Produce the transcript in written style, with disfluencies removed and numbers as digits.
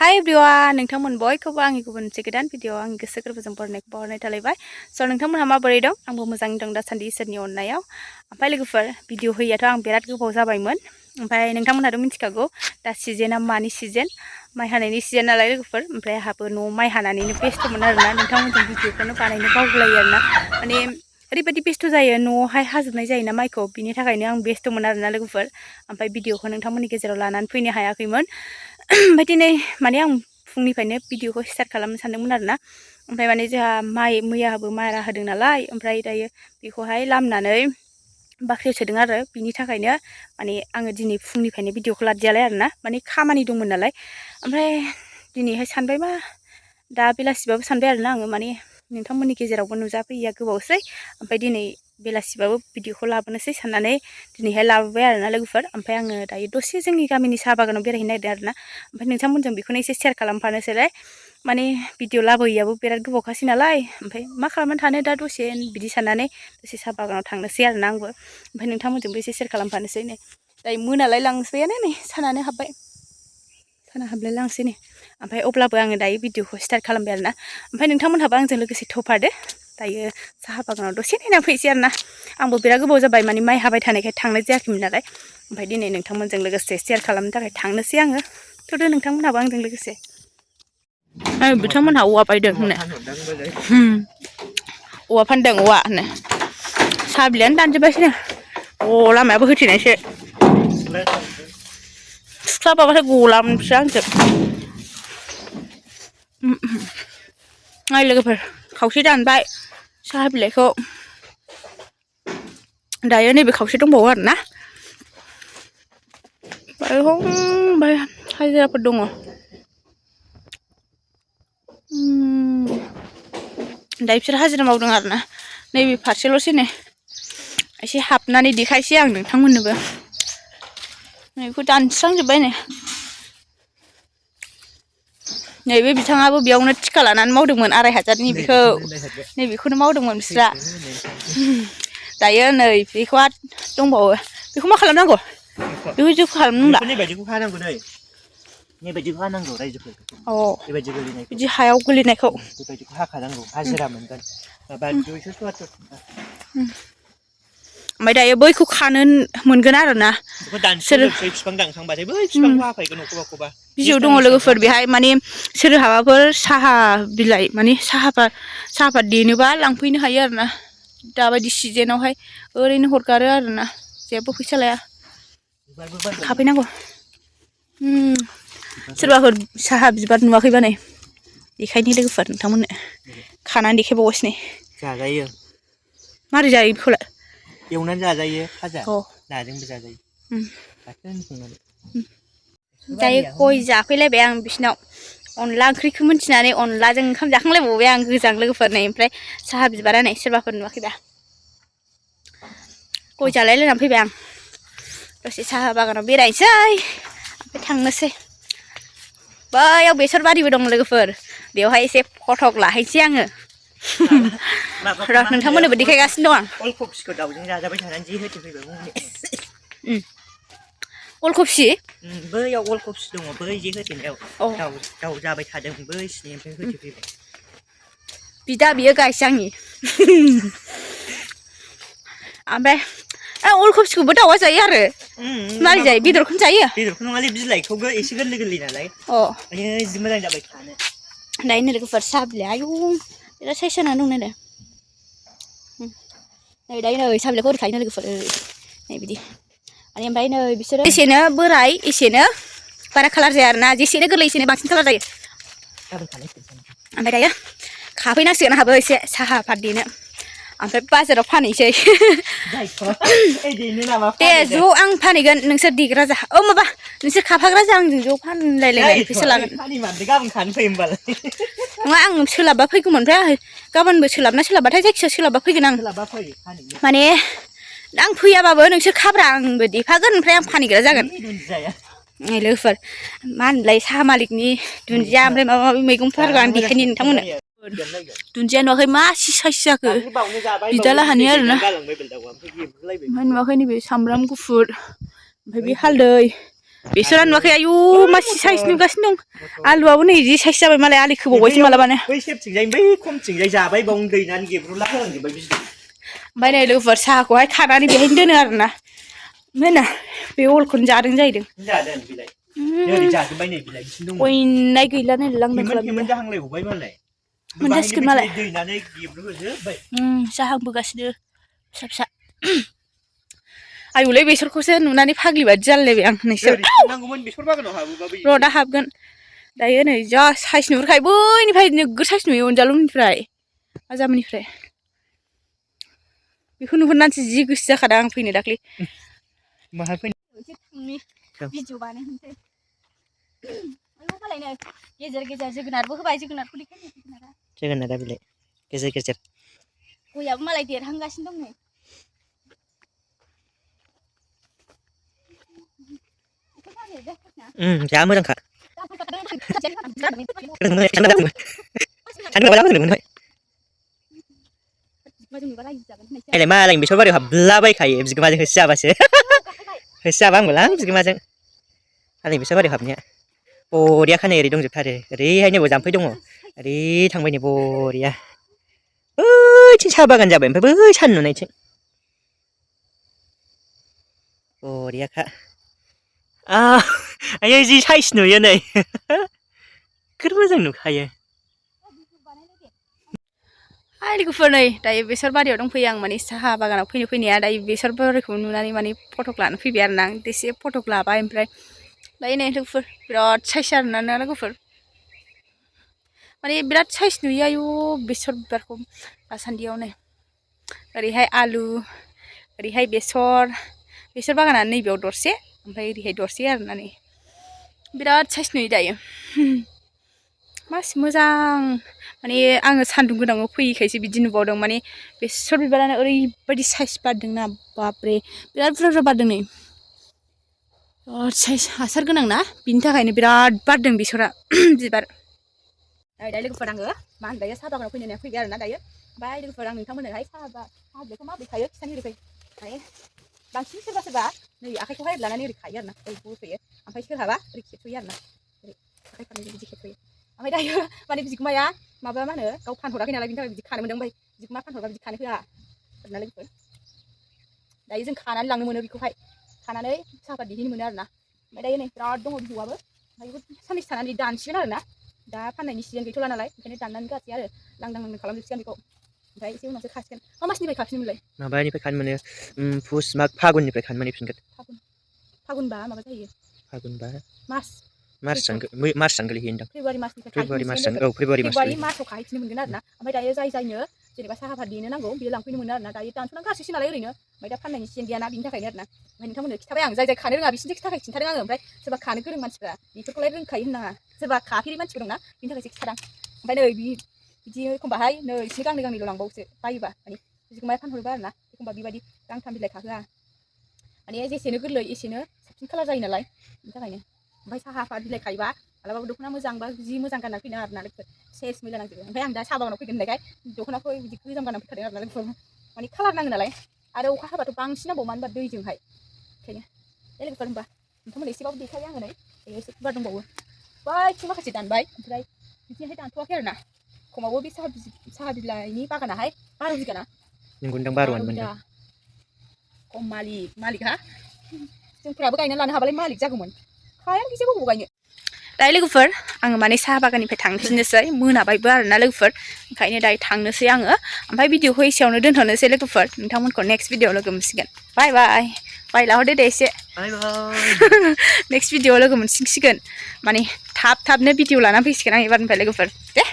Hi everyone, nोंथांमोन बयखौबो आंनि गुबुन मोनसे गोदान भिडिअ आंनि गोसो गोरबोजों बरायनायखौ बावहरनाय थालायबाय। स' नोंथांमोनहा माबोरै दं? आंबो मोजाङै दं दासान्दि इसोरनि अननायाव। ओमफ्राय लोगोफोर भिडिअ होयैयाथ' आं बिराद गोबाव जाबायमोन। ओमफ्राय नोंथांमोनहाथ' मिथिखागौ दा सिजोना मानि सिजोन? माइ हानायनि सिजोन नालाय लोगोफोर। ओमफ्राय आंहाबो न'आव माइ हानानैनो बेस्थ'मोन आरोना नोंथांमोनजों भिडिअखौनो बानायनो बावगुलायो आरोना। माने ओरैबायदि बेस्थ' जायो न'आवहाय हाजोबनाय जायोना माइखौ, बिनि थाखायनो आं बेस्थ'मोन आरोना लोगोफोर। ओमफ्राय भिडिअखौ नोंथांमोननि गेजेराव लानानै फैनो हायाखैमोन। ओमफ्राय दिनै माने आं फुंनिफ्रायनो भिडिअखौ स्टार्ट खालामनो सानदोंमोन आरोना। ओमफ्राय माने जोंहा मैयाबो मारा होदों नालाय, ओमफ्राय दायो बेखौहाय लामनानै बाख्रियाव सोदों आरो बिनि थाखायनो माने आङो दिनै फुंनिफ्रायनो भिडिअखौ लादियालाय आरोना, माने खामानि दंमोन नालाय। ओमफ्राय दिनैहाय सानबाय मा दा बेलासिबाबो सानबाय आरोना आङो, माने नोंथांमोननि गेजेरावबो नुजाफैया गोबावसै। ओमफ्राय दिनै बेलासिबाबो भिडिअखौ लाबोनोसै साननानै दिनैहाय लाबोबाय आरोना लोगोफोर। ओमफ्राय आङो दायो दसे जोंनि गामिनि साहा बागानाव बेरायहैनो नागिरदों आरोना। ओमफ्राय नोंथांमोनजों बेखौनो एसे शेयार खालामफानोसैलाय। माने भिडिअ लाबोयैयाबो बिराद गोबावखासै नालाय, ओमफ्राय मा खालामनानै थानो दा दसे बिदि साननानै दसे साहा बागानाव थांनोसै आरोना आंबो। ओमफ्राय नोंथांमोनजोंबो एसे शेयार खालामफानोसै। नै दायो मोनालाय लांसैयानो, नै सानानो हाबबाय, साना हाबलाय लांसै नै। ओमफ्राय अब्लाबो आङो दायो भिडिअखौ स्टार्ट खालामबाय आरोना। ओमफ्राय नोंथांमोनहाबो आंजों लोगोसे थ'फादो। दायो साहा बागानाव दसे नायना फैसै आरोना। आंबो बिराद गोबाव जाबाय माने माइ हाबाय थानायखाय थांनाय जायाखैमोन नालाय। ओमफ्राय दिनै नोंथांमोनजों लोगोसे शेयार खालामनो थाखाय थांनोसै आङो। थ'दो नोंथांमोनहाबो आंजों लोगोसे। बिथांमोनहा औवा बायदों होनो, औवा फानदों औवा होनो। साहा बिलाइआनो दानजोब्बायसैनो। लामायाबो होथेनायसो। थुख्लाबाबाथाय गलामसै आंसो। नाय लोगोफोर, खावसे दानबाय साहा बिलाइखौ। दायो नैबे खावसे दंबावो आरोना। ओमफ्राय हाजिराफोर दङ। दायो बिसोर हाजिरा मावदों आरोना। नैबे फारसेल'सै नै, एसे हाबनानै देखायसै आं नोंथांमोननोबो। नैबेखौ दानस्रांजोब्बाय नै। नैबे बिथाङाबो बेयावनो थिखा लानानै मावदोंमोन 2500नि बेखौ। नैबेखौनो मावदोंमोन बिस्रा। दायो नै बेखौ आरो दंबावो। बेखौ मा खालामनांगौ? बेखौ जेबो खालामनांला। बेबायदिखौ हानांगौ नै, बेबायदिखौ हानांगौ रायजोफोरखौ। बेबायदि गोलैनायखौ, बिदि हायाव गोलैनायखौ बेबायदिखौ हाखानांगौ, हाजिरा मोनगोन। माबा 274। ओमफ्राय दायो बैखौ खानो मोनगोन आरोना। बेखौ दानस्रांजोबसै, बिफां दानखांबाथाय बै बिफांखौ हाफैगोन अबेखौबा। बिजौ दङ लोगोफोर बेहाय, माने सोरहाबाफोर साहा बिलाइ माने साहापात देनोबा लांफैनो हायो आरोना। दाबायदि सिजेनावहाय ओरैनो हरगारो आरोना, जेबो फैसा लाया। खाफैनांगौ। सोरबाफोर साहा बिबार नुवाखैबा नै देखायनि लोगोफोर नोंथांमोननो, खानानै देखायबावगासिनो। जाजायो। मारै जायो बेखौलाय? एवनानै जाजायो, फाजा अ नाजोंबो जाजायो, बाथोन संनानै। दायो गय जाफैलायबाय आं बिसिनाव। अनला ओंख्रिखौ मिन्थिनानै अनलाजों ओंखाम जाखांलायबावबाय आं गोजां लोगोफोर नै। ओमफ्राय साहा बिबारा नै सोरबाफोर नुवाखैबा। गय जालायलायनानै फैबाय आं। दसे साहा बागानाव बेरायनोसै, ओमफ्राय थांनोसै। बैयाव बेसर बारिबो दं लोगोफोर, बेवहाय एसे फटक लाहैसै आङो। र' नोंथांमोननोबो देखायगासिनो दं आं। अलकबिखौ दाउजों जाजाबाय थानानै जि होदेरफैबाय बुंनो। अलकबि? बैयाव अलकबि दङ, बै जे होथेनायाव अ दाउ जाबाय थादों बै सिनिफ्राय होथेफैबाय। बिदा बियो गायसै आंनि। ओमफ्राय अलकबिखौबो दाउआ जायो आरो? मारै जायो, बेदरखौनो जायो? बेदरखौ नङालै, बिलाइखौबो एसे गोरलै गोरलै नालाय। आयौ जि मोजां जाबाय खानो। दायो नै लोगोफोर साहा बिलाइ, आयौ बिराद साइज जानानै दं नायलाय। नै दायो नै साहा बिलाइखौ ओरै खायोनो लोगोफोर, नै बिदि। ओमफ्राय नै बिसोरो एसेनो बोराय एसेनो बारा कालार जाया आरोना, जेसेनो गोरलै एसेनो बांसिन कालार जायो। ओमफ्राय दायो खाफैनांसिगोन आंहाबो एसे साहा पात देनो, ओमफ्राय बाजाराव फानहैसै। दे ज' आं फानहैगोन, नोंसोर देग्रा जा। माबा नोंसोर खाफाग्रा जा आंजों ज' फानलायलायनानै फैसा लागोन। गाबोन खानो फै होमबालाय। नङा आं सोलाबबा फैगौमोन, ओमफ्राय गाबोनबो सोलाबना सोलाबबाथाय जायखिजाया सोलाबबा फैगोन आं। माने आं फैयाबाबो नोंसोर खाब्रा, आंबो देफागोन ओमफ्राय आं फानहैग्रा जागोन। नै लोगोफोर, मा होनोमोनलाय साहा मालिकनि दुन्दिया ओमफ्राय माबा माबि मैगंफोर आं देखायनि नोंथांमोननो। दुन्दिया नुवाखै मासि साइस जाखो, बिदा लाहानि आरोना। ओमफ्राय नुवाखै नैबे सामब्राम गुफुर, ओमफ्राय बे हालदै, बेसरा नुवाखै आयु मासि साइज नुगासिनो दं आलुआबो नै जि साइज जाबाय मालाय आलि खोबावबायसो मालाबानो बै सेबथिंजाय बै खमथिंजाय जाबाय बावनो दैनानै गेब्रुला होलांजोब्बाय बिजौ ओमफ्राय नै लोगोफोर साहाखौहाय खानानै बेहायनो दोनो आरोना ओमफ्राय ना बे अलखौनो जादों जाहैदों जादों बिलाय ओरै जाजोब्बाय नै बिलाय बिसिनो दंमोन गयनाय गैला नै लांदां हेमोन खालामबाय जाहांलायबावबाय मालाय मोनजासिगोन मालाय दैनानै गेब्रुहोजोब्बाय जाहांबोगासिनो फिसा फिसा आयुलै बेसरखौसो नुनानै फाग्लि बादि जालायलायबाय आं नोंसोर थांनांगौमोन बेसर बागानाव हाबोबा बै र' दा हाबगोन दायो नै जा साइज नुहुरखाय बैनिफ्राय नोगोर साइज नुयो अनजालुनिफ्राय आजामनिफ्राय बेखौ नुहुरनानैसो जि गोसो जाखादों आं फैनो दाख्लै माहा फैनो भिडिअ बानायनोसै मालाय नै गेजेर गेजेर जोगोनारबो होबाय जोगोनारखौ देखायनो जोगोनारा बिलाय गेजेर गेजेर गयाबो मालाय देरहांगासिनो दं नै जा मोजांखा मालायनि बेसर बारियाव हाबलाबायखायो बिगोमाजों होसो जाबासो होसो जाबा हामगौलां बिगोमाजों मालायनि बेसर बारियाव हाबनाया बरियाखा नै ओरै दंजोबथारो ओरैहाय नै जाम्फै दङ ओरै थांबाय नै बरिया बैथिं साहा बागान जाबाय ओमफ्राय बै सान नुनायथिं बरियाखा आयै जि साइज नुयो नै नोगोर मोजां नुखायो लोगोफोर नै दायो बेसर बारियाव दंफैयो आं माने साहा बागानाव फैनाया दायो बेसर बारिखौ नुनानै माने फटक लानो फैबाय आरो ना आं एसे फटक लाबाय ओमफ्राय दायो नै लोगोफोर बिराद साइज आरोना लोगोफोर माने बिराद साइज नुयो आयु बेसर बिबारखौ दासान्दियाव नै ओरैहाय आलु ओरैहाय बेसर बागाना नैबेयाव दरसे ओमफ्राय ओरैहाय दरसे आरोना नै बिराद साइज नुयो दायो मासि मोजां माने आङो सान्दुं गोनाङाव फैयैखायसो बिदि नुबावदों माने बेसर बिबारानो ओरैबायदि साइज बारदोंना बापरे बिराद बुरजा बुरजा बारदों नै बिराद साइज हासार गोनां ना बिनि थाखायनो बिराद बारदों बेसरा बिबार दायो लोगोफोर आङो मा होनो दायो साहा बागानाव फैनानै फैबाय आरोना दायो ओमफ्राय लोगोफोर आं नोंथांमोननोहाय साहा बिलाइखौ माबोरै खायो खिथानो ओरै माने बांसिन सोरबा नै आखाइखौहाय लानानै ओरै खायो आरोना ओरै बोफैयो ओमफ्राय सोरहाबा ओरै खेबफैयो आरोना ओरै आखाइ फारनैजों बिदि खेबफैयो ओमफ्राय दायो माने बिगुमाया माबा मा होनो गाव फानहराखै नालाय बिनि थाखाय बिदि खानो मोनदों ओमफ्राय बिगुमा फानहरबा बिदि खानो होआ आरोना लोगोफोर दायो जों खानानै लांनो मोनो बेखौहाय खानानै साहापात दिहुननो मोनो आरोना ओमफ्राय दायो नै बिराद दङ बिजौआबो ओमफ्राय साननैसो थानानै दानसिगोन आरोना दा फाननायनि सिजन गैथ'ला नालाय ओंखायनो दाननानै गासै आरो लांदां खालामजोबसिगोन बेखौ ओमफ्राय एसे उनावसो खासिगोन मा मासनिफ्राय खाफिनोमोनलाय माबानिफ्राय खानो मोनो पुस माग फागुननिफ्राय खानो मोनहैफिनगोन फागुनबा माबा जायो फागुनबा मार्चआनो गोलैहैयो नोंदां फेब्रुवारि मासनिफ्राय फेब्रुवारि मार्च खाहैफिननो मोनसिगोन फेब्रुवारि गोलैहैयो मार्चआव खाहैफिननो मोनगोन आरोना ओमफ्राय दायो जायनो जेनेबा साहापात देनो नांगौ बियो लांफैनो मोनो आरोना दायो दानस'नानै गारसैसो नालाय ओरैनो ओमफ्राय दा फाननायनि सिजन गैयाना बिनि थाखायनो आरोना ओमफ्राय नोंथांमोननो खिथाबाय आं जाय खानो रोङा बिसोरनि थाखाय खिन्थादों आङो ओमफ्राय सोरबा खानो गोरों मानसिफ्रा बेफोरखौलाय रोंखायो होननाङा सोरबा खाफेरि मानसिफोर दंना बिनि थाखायसो खिथादां ओमफ्राय नै बिदि एखमबाहाय नै एसे गांनैल' लांबावोसो बायोबा माने बिगुमाया फानहरोबा आरोना एखमबा बेबायदि गांथाम बिलाइ खाहोआ माने जेसेनो गोरलै एसेनो साबसिन कालार जायो नालाय बिनि थाखायनो ओमफ्राय साहा बिलाइ खायोबा मालाबाबो दख'ना मोजां बा जि मोजां गानना फैनो आरोना लोगोफोर सेस मैला नांजोबो ओमफ्राय आं दा साहा बागानाव फैगोन होननायखाय दख'नाखौ बिदि गोजाम गानना फैखादों आरोना लोगोफोर माने कालार नाङो नालाय आरो अखा हाबाथ' बांसिन नांबावो मानो होनबा दैजोंहाय ओंखायनो लोगोफोर होनबा नोंथांमोननो एसेबाबो देखायो आङो नै एसे गुवार दंबावो बैथिं माखासे दानबाय ओमफ्राय बिदिहाय दानथ'वाखै आरोना खमावबो बे साहा बिलाइनि बागानाहाय 12 बिगा ना नोंगौनदां 12 बिगा खम मालिकहा जोंफोराबो गायना लानो हाबालाय मालिक जागौमोन हाया एसे बबाव गायनो दायो लोगोफोर आङो माने साहा बागाननिफ्राय थांफिननोसै मोनाबायबो आरोना लोगोफोर ओंखायनो दायो थांनोसै आङो ओमफ्राय भिडिअखौ एसेयावनो दोनथ'नोसै लोगोफोर नोंथांमोनखौ नेक्स्ट भिडिअआव लोगो मोनसिगोन बाय बाय बाय लाहरदो दे एसे बाय बाय नेक्स्ट भिडिअआव लोगो मोनसिगोन माने थाबनो भिडिअ लानानै फैसिगोन आं एबारनिफ्राय लोगोफोर दे